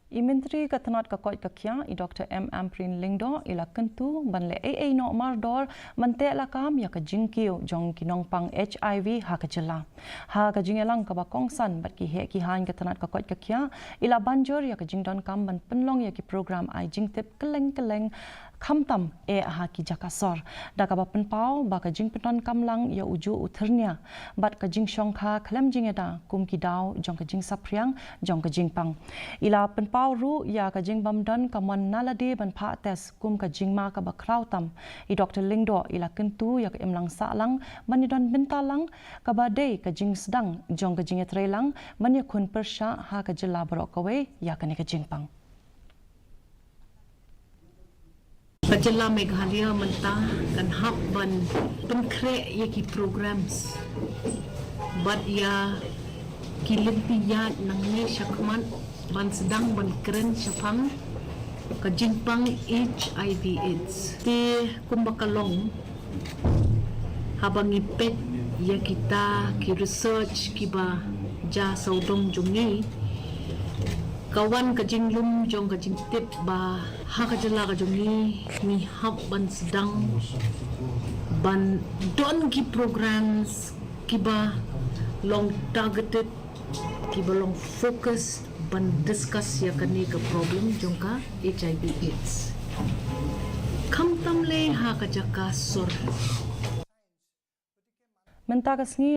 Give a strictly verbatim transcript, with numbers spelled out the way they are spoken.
I Myntri ka tnat ka koit ka khiah, i Dr M Ampareen Lyngdoh, i la kyntu ban leh ei ei noh mardor ban teh lakam ïa ka jingkiew jong ki nongpang HIV ha ka jylla. Ha ka jingïalang kaba kongsan bad ki heh ki haiñ ka tnat ka koit ka khiah, i la ban jur ïa ka jingdonkam ban pynlong ïa ki program ai jingtip kylleng kylleng, khamtam eh ha ki jaka sor, da kaba pynpaw ba ka jingpyndonkam lang ïa u juh u thyrnia bad ka jingshongkha khlem jingïada kum ki daw jong ka jingsaphriang jong ka jingpang. I la pynpaw ruh ïa ka jingbym don ka mon na lade ban phah test kum ka jingma kaba khraw tam. I Dr Lyngdoh i la kyntu ïa ka imlang sahlang ban ïadon bynta lang, kaba dei ka jingsdang jong ka jingïatreilang ban ïakhun pyrshah ha ka jylla baroh kawei ïa kane ka jingpang. Ka jylla Meghalaya mynta kan hap ban pynkhreh ïa ki programs bad ïa ki lynti ïaid nangne shakhmat ban sdang ban kren shaphang ka jingpang HIV AIDS. Te kumba ka long, haba ngi peit ïa kita ki research kiba jia sawdong jong ngi, ka wan ka jinglum jong ka jingtip ba ha ka jylla ka jong ngi, ngi hap ban sdang ban don ki programs kiba long targeted, kiba long focus ban discuss ïa kane ka problem jong ka HIV AIDS, khamtam lei ha ka jaka sor. Mynta ka sngi